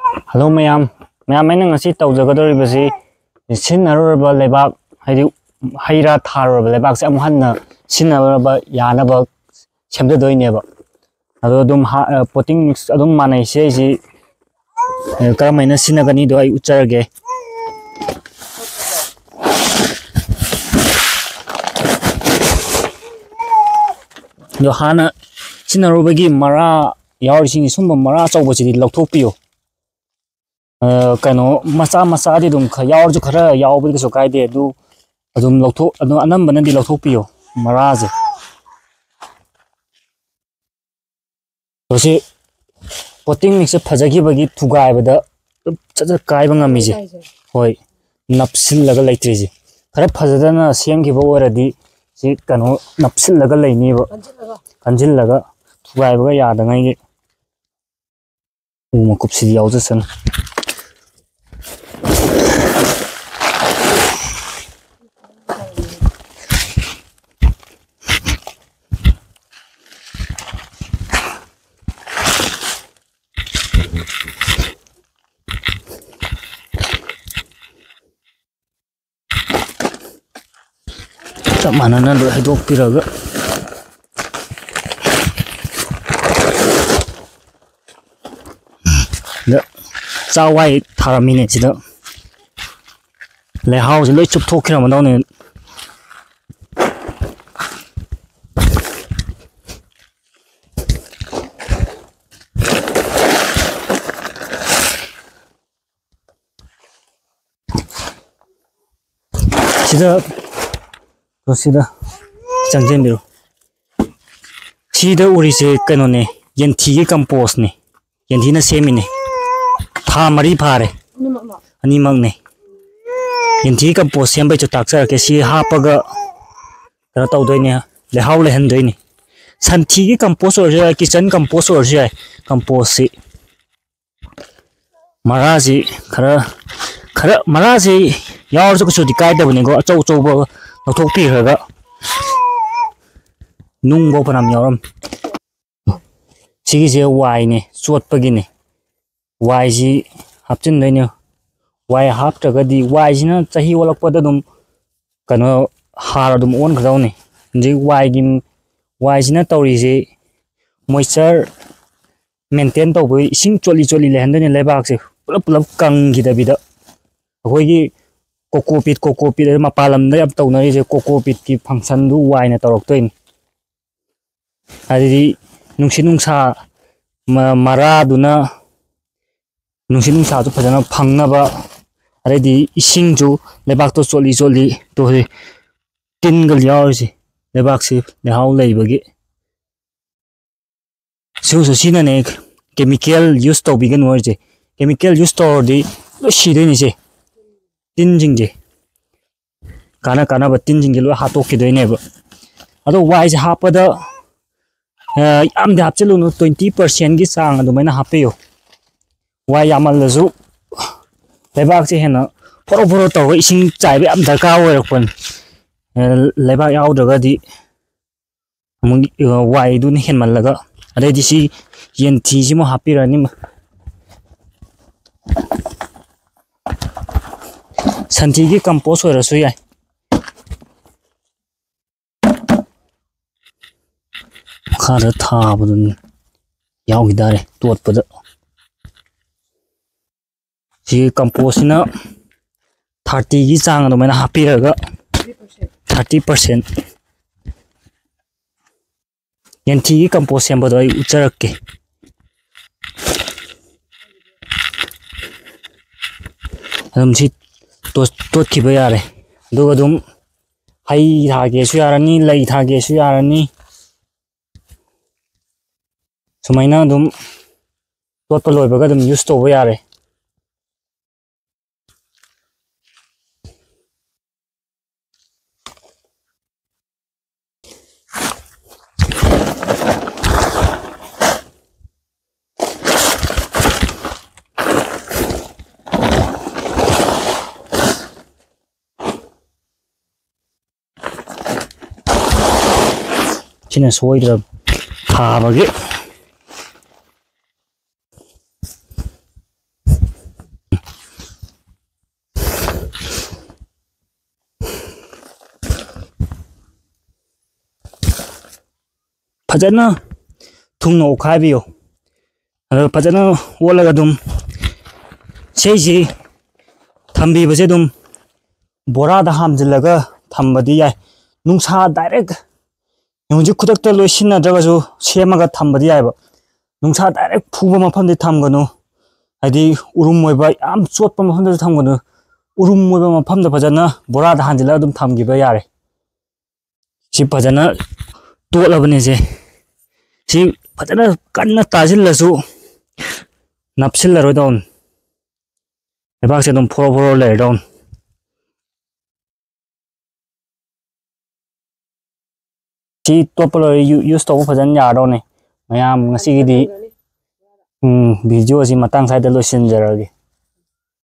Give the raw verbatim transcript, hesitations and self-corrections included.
Hello ꯃꯌꯥꯝ, ꯃꯌꯥꯝ, ꯑꯩꯅ ꯉꯁꯤ ꯇꯧꯖꯒꯗꯧꯔꯤꯕꯁꯤ ꯁꯤꯖꯤꯟꯅꯔꯨꯔꯕ ꯂꯩꯕꯥꯛ, ꯍꯥꯏꯗꯤ ꯍꯩ ꯔꯥ ꯊꯥꯔꯨꯔꯕ ꯂꯩꯕꯥꯛꯁꯦ ꯑꯃꯨꯛ ꯍꯟꯅ ꯁꯤꯖꯤꯟꯅꯕ ꯌꯥꯅꯕ ꯁꯦꯝꯖꯗꯣꯏꯅꯦꯕ꯫ ꯑꯗꯣ ꯑꯗꯨꯝ ꯍꯥ-, ꯑ, potting mix ꯑꯗꯨꯝ ꯃꯥꯟꯅꯩ꯫ ꯁꯤ ꯑꯩꯁꯤ, ꯑ, ꯀꯔꯝꯍꯥꯏꯅ ꯁꯤꯖꯤꯟꯅꯒꯅꯤꯗꯣ ꯑꯩ ꯎꯠꯆꯔꯒꯦ꯫ ꯑꯗꯣ ꯍꯥꯟꯅ ꯁꯤꯖꯤꯟꯅꯔꯨꯕꯒꯤ ꯃꯔꯥ ꯌꯥꯎꯔꯤꯁꯤꯡ, ꯁꯨꯝꯕ ꯃꯔꯥ ꯑꯆꯧꯕꯁꯤꯗꯤ ꯂꯧꯊꯣꯛꯄꯤꯌꯨ꯫ ꯑ, ꯀꯩꯅꯣ, ꯃꯆꯥ ꯃꯆꯥꯗꯤ ꯑꯗꯨꯝ ꯈꯔ ꯌꯥꯎꯔꯁꯨ, ꯈꯔ ꯌꯥꯎꯕꯗꯤ ꯀꯩꯁꯨ ꯀꯥꯏꯗꯦ꯫ ꯑꯗꯨ ꯑꯗꯨꯝ ꯂꯧꯊꯣꯛ-, ꯑꯗꯨꯝ ꯑꯅꯝꯕꯅꯗꯤ ꯂꯧꯊꯣꯛꯄꯤꯌꯣ ꯃꯔꯥꯁꯦ꯫ ꯃꯁꯤ potting mixꯁꯦ ꯐꯖꯈꯤꯕꯒꯤ ꯊꯨꯒꯥꯏꯕꯗ ꯆꯠ ꯆꯠ ꯀꯥꯏꯕ ꯉꯝꯃꯤꯁꯦ꯫ ꯍꯣꯏ, ꯅꯞꯁꯤꯜꯂꯒ ꯂꯩꯇ꯭ꯔꯤꯁꯦ꯫ ꯈꯔ ꯐꯖꯗꯅ ꯁꯦꯝꯈꯤꯕ ꯑꯣꯏꯔꯗꯤ ꯁꯤ ꯀꯩꯅꯣ ꯅꯞꯁꯤꯜꯂꯒ ꯂꯩꯅꯤꯕ꯫ ꯀꯟꯁꯤꯜꯂꯒ ꯊꯨꯒꯥꯏꯕꯒ ꯌꯥꯗꯉꯩꯒꯤ꯫ ꯎ ꯃꯀꯨꯞꯁꯤꯗꯤ ꯌꯥꯎꯖꯁꯅꯨ꯫ ꯆꯞ ꯃꯥꯟꯅꯅ ꯂꯣꯏ ꯍꯩꯗꯣꯛꯄꯤꯔꯒ, ꯁꯤꯗ ꯆꯥꯛꯋꯥꯏ ꯊꯥꯔꯝꯃꯤꯅꯦ꯫ ꯁꯤꯗ ꯂꯩꯍꯥꯎꯁꯦ ꯂꯣꯏ ꯆꯨꯞꯊꯣꯛꯈꯤꯔꯝꯃꯗꯧꯅꯦ꯫ ꯁꯤꯗ, ꯁꯤꯗ ꯆꯪꯁꯤꯟꯕꯤꯔꯣ꯫ ꯁꯤꯗ ꯎꯔꯤꯁꯦ ꯀꯩꯅꯣꯅꯦ, ꯌꯦꯟꯊꯤꯒꯤ compost ꯅꯦ꯫ ꯌꯦꯟꯊꯤꯅ ꯁꯦꯝꯃꯤꯅꯦ꯫ ꯊꯥ ꯃꯔꯤ ꯐꯥꯔꯦ꯫ ꯑꯅꯤꯃꯛꯅꯦ꯫ ꯌꯦꯟꯊꯤ compost ꯁꯦꯝꯕꯩꯁꯨ ꯇꯥꯛꯆꯔꯛꯀꯦ꯫ ꯁꯤ ꯍꯥꯞꯄꯒ ꯀꯩꯅꯣ ꯇꯧꯗꯣꯏꯅꯦ, ꯂꯩꯍꯥꯎ ꯂꯩꯍꯟꯗꯣꯏꯅꯦ꯫ ꯁꯟꯊꯤꯒꯤ compost ꯑꯣꯏꯔꯁꯨ ꯌꯥꯏ, kitchen compost ꯑꯣꯏꯔꯁꯨ ꯌꯥꯏ꯫ Compost ꯁꯤ ꯃꯔꯥꯁꯤ ꯈꯔ, ꯈꯔ ꯃꯔꯥꯁꯤ ꯌꯥꯎꯔꯁꯨ ꯀꯩꯁꯨꯗꯤ ꯀꯥꯏꯗꯕꯅꯤꯀꯣ, ꯑꯆꯧ ꯑꯆꯧꯕ ꯂꯧꯊꯣꯛꯄꯤꯈ꯭ꯔꯒ꯫ ꯅꯨꯡꯐꯧ ꯐꯅꯌꯥꯝ ꯌꯥꯎꯔꯝꯃꯤ꯫ ꯁꯤꯒꯤꯁꯦ ꯋꯥꯏꯅꯦ, ꯆꯣꯠꯄꯒꯤꯅꯦ꯫ ꯋꯥꯏꯁꯤ ꯍꯥꯞꯆꯤꯟꯗꯣꯏꯅꯦ꯫ ꯋꯥꯏ ꯍꯥꯞꯇ꯭ꯔꯒꯗꯤ, ꯋꯥꯏꯁꯤꯅ ꯆꯍꯤ ꯑꯣꯜꯂꯛꯄꯗ ꯑꯗꯨꯝ ꯀꯩꯅꯣ, ꯍꯥꯔ ꯑꯗꯨꯝ ꯑꯣꯟꯈ꯭ꯔꯗꯧꯅꯤ꯫ ꯍꯧꯖꯤꯛ ꯋꯥꯏꯒꯤ, ꯋꯥꯏꯁꯤꯅ ꯇꯧꯔꯤꯁꯤ ꯃꯣꯏꯆꯔ ꯃꯦꯟꯇꯦꯟ ꯇꯧꯕꯒꯤ ꯏꯁꯤꯡ ꯆꯣꯠꯂꯤ ꯆꯣꯠꯂꯤ ꯂꯩꯍꯟꯗꯣꯏꯅꯦ ꯂꯩꯕꯥꯛꯁꯦ ꯄꯨꯂꯞ ꯄꯨꯂꯞ ꯀꯪꯈꯤꯗꯕꯤꯗ꯫ ꯑꯩꯈꯣꯏꯒꯤ ꯀꯣꯀꯣꯄꯤꯠ, ꯀꯣꯀꯣꯄꯤꯠ ꯍꯥꯏꯅ ꯃꯄꯥꯟ ꯂꯝꯗ ꯌꯥꯝ ꯇꯧꯅꯔꯤꯁꯦ, ꯀꯣꯀꯣꯄꯤꯠꯀꯤ ꯐꯪꯁꯟꯗꯨ ꯋꯥꯏꯅ ꯇꯧꯔꯛꯇꯣꯏꯅꯤ꯫ ꯑꯗꯨꯗꯤ ꯅꯨꯡꯁꯤꯠ ꯅꯨꯡꯁꯥ ꯃ-, ꯃꯔꯥꯗꯨꯅ, ꯅꯨꯡꯁꯤꯠ ꯅꯨꯡꯁꯥꯁꯨ ꯐꯖꯅ ꯐꯪꯅꯕ, ꯑꯗꯩꯗꯤ ꯏꯁꯤꯡꯁꯨ ꯂꯩꯕꯥꯛꯇꯣ ꯆꯣꯠꯂꯤ ꯆꯣꯠꯂꯤ ꯇꯧ-, ꯇꯤꯟꯒ ꯌꯥꯎꯔꯤꯁꯦ ꯂꯩꯕꯥꯛꯁꯤ ꯂꯩꯍꯥꯎ ꯂꯩꯕꯒꯤ꯫ ꯁꯤꯁꯨ ꯁꯤꯅꯅꯦ, ꯀꯦꯃꯤꯀꯦꯜ ꯌꯨꯁ ꯇꯧꯕꯤꯒꯅꯨ ꯍꯥꯏꯔꯤꯁꯦ꯫ ꯀꯦꯃꯤꯀꯦꯜ ꯌꯨꯁ ꯇꯧꯔꯗꯤ ꯂꯣꯏ ꯁꯤꯗꯣꯏꯅꯤꯁꯦ, ꯇꯤꯟꯁꯤꯡꯁꯦ꯫ ꯀꯥꯟꯅ ꯀꯥꯟꯅꯕ ꯇꯤꯟꯁꯤꯡꯁꯦ ꯂꯣꯏ ꯍꯥꯠꯇꯣꯛꯈꯤꯗꯣꯏꯅꯦꯕ꯫ ꯑꯗꯣ ꯋꯥꯏꯁꯦ ꯍꯥꯞꯄꯗ, ꯑ, ꯌꯥꯝꯗꯤ ꯍꯥꯞꯆꯤꯜꯂꯨꯅꯨ, ꯇ꯭ꯋꯦꯟꯇꯤ ꯄꯥꯔꯁꯦꯟꯒꯤ ꯆꯥꯡ ꯑꯗꯨꯃꯥꯏꯅ ꯍꯥꯞꯄꯤꯌꯨ꯫ ꯋꯥꯏ ꯌꯥꯝꯃꯜꯂꯁꯨ ꯂꯩꯕꯥꯛꯁꯦ ꯍꯦꯟꯅ ꯐꯣꯔꯣ ꯐꯣꯔꯣ ꯇꯧꯔꯒ ꯏꯁꯤꯡ ꯆꯥꯏꯕ ꯌꯥꯝ ꯗꯔꯀꯥꯔ ꯑꯣꯏꯔꯛꯄꯅꯤ꯫ ꯑ, ꯂꯩꯕꯥꯛ ꯌꯥꯎꯗ꯭ꯔꯒꯗꯤ ꯑꯃꯨꯛ, ꯑ, ꯋꯥꯏꯗꯨꯅ ꯍꯦꯟꯃꯜꯂꯒ꯫ ꯑꯗꯩꯗꯤ ꯁꯤ ꯌꯦꯟꯊꯤꯁꯤꯃꯨꯛ ꯍꯥꯞꯄꯤꯔꯅꯤ꯫ ꯁꯟꯊꯤꯒꯤ ꯀꯝꯄꯣꯁ ꯑꯣꯏꯔꯁꯨ ꯌꯥꯏ꯫ ꯃꯈꯥꯗ ꯊꯥꯕꯗꯨꯅꯤ ꯌꯥꯎꯈꯤ ꯇꯥꯔꯦ ꯇꯣꯠꯄꯗ꯫ ꯁꯤꯒꯤ ꯀꯝꯄꯣꯁꯁꯤꯅ ꯊꯥꯔꯇꯤꯒꯤ ꯆꯥꯡ ꯑꯗꯨꯃꯥꯏꯅ ꯍꯥꯞꯄꯤꯔꯒ, ꯊꯥꯔꯇꯤ ꯄꯥꯔꯁꯦꯟ꯫ ꯌꯦꯟꯊꯤꯒꯤ ꯀꯝꯄꯣꯁ ꯁꯦꯝꯕꯗꯣ ꯑꯩ ꯎꯠꯆꯔꯛꯀꯦ꯫ ꯑꯗꯨꯝ ꯁꯤ ꯇꯣꯠ-, ꯇꯣꯠꯈꯤꯕ ꯌꯥꯔꯦ꯫ ꯑꯗꯨꯒ ꯑꯗꯨꯝ ꯍꯩ ꯊꯥꯒꯦꯁꯨ ꯌꯥꯔꯅꯤ, ꯂꯩ ꯊꯥꯒꯦꯁꯨ ꯌꯥꯔꯅꯤ꯫ ꯁꯨꯃꯥꯏꯅ ꯑꯗꯨꯝ ꯇꯣꯠꯄ ꯂꯣꯏꯕꯒ ꯑꯗꯨꯝ ꯌꯨꯁ ꯇꯧꯕ ꯌꯥꯔꯦ꯫ ꯁꯤꯅ ꯁꯣꯏꯗ꯭ꯔꯕ ꯊꯥꯕꯒꯤ꯫ ꯐꯖꯅ ꯊꯨꯡꯅ ꯑꯣꯠꯈꯥꯏꯕꯤꯌꯣ꯫ ꯑꯗꯣ ꯐꯖꯅ ꯑꯣꯠꯂꯒ ꯑꯗꯨꯝ ꯁꯤꯁꯤ ꯊꯝꯕꯤꯕꯁꯦ ꯑꯗꯨꯝ ꯕꯣꯔꯥꯗ ꯍꯥꯝꯖꯤꯜꯂꯒ ꯊꯝꯕꯗꯤ ꯌꯥꯏ꯫ ꯅꯨꯡꯁꯥ ꯗꯥꯏꯔꯦꯛ ꯍꯧꯖꯤꯛ ꯈꯨꯗꯛꯇ ꯂꯣꯏ ꯁꯤꯖꯤꯟꯅꯗ꯭ꯔꯒꯁꯨ ꯁꯦꯝꯃꯒ ꯊꯝꯕꯗꯤ ꯌꯥꯏꯕ꯫ ꯅꯨꯡꯁꯥ ꯗꯥꯏꯔꯦꯛ ꯐꯨꯕ ꯃꯐꯝꯗꯤ ꯊꯝꯒꯅꯨ, ꯍꯥꯏꯗꯤ ꯎꯔꯨꯝ ꯑꯣꯏꯕ ꯌꯥꯝ ꯆꯣꯠꯄ ꯃꯐꯝꯗꯁꯨ ꯊꯝꯒꯅꯨ꯫ ꯎꯔꯨꯝ ꯑꯣꯏꯕ ꯃꯐꯝꯗ ꯐꯖꯅ ꯕꯣꯔꯥꯗ ꯍꯥꯟꯖꯤꯜꯂꯒ ꯑꯗꯨꯝ ꯊꯝꯈꯤꯕ ꯌꯥꯔꯦ꯫ ꯁꯤ ꯐꯖꯅ ꯇꯣꯠꯂꯕꯅꯤꯁꯦ꯫ ꯁꯤ ꯐꯖꯅ ꯀꯟꯅ ꯇꯥꯁꯤꯜꯂꯁꯨ ꯅꯞꯁꯤꯜꯂꯔꯣꯏꯗꯧꯅꯤ꯫ ꯂꯩꯕꯥꯛꯁꯦ ꯑꯗꯨꯝ ꯐꯣꯔꯣ ꯐꯣꯔꯣ ꯂꯩꯔꯗꯧꯅꯤ꯫ ꯁꯤ ꯇꯣꯠꯄ ꯂꯣꯏꯔꯦ, ꯌꯨ-, ꯌꯨꯁ ꯇꯧꯕ ꯐꯖꯅ ꯌꯥꯔꯗꯧꯅꯦ꯫ ꯃꯌꯥꯝ ꯉꯁꯤꯒꯤꯗꯤ, ꯎꯝ, ꯚꯤꯗꯤꯑꯣꯁꯤ ꯃꯇꯥꯡ ꯁ꯭ꯋꯥꯏꯗ ꯂꯣꯏꯁꯤꯟꯖꯔꯒꯦ꯫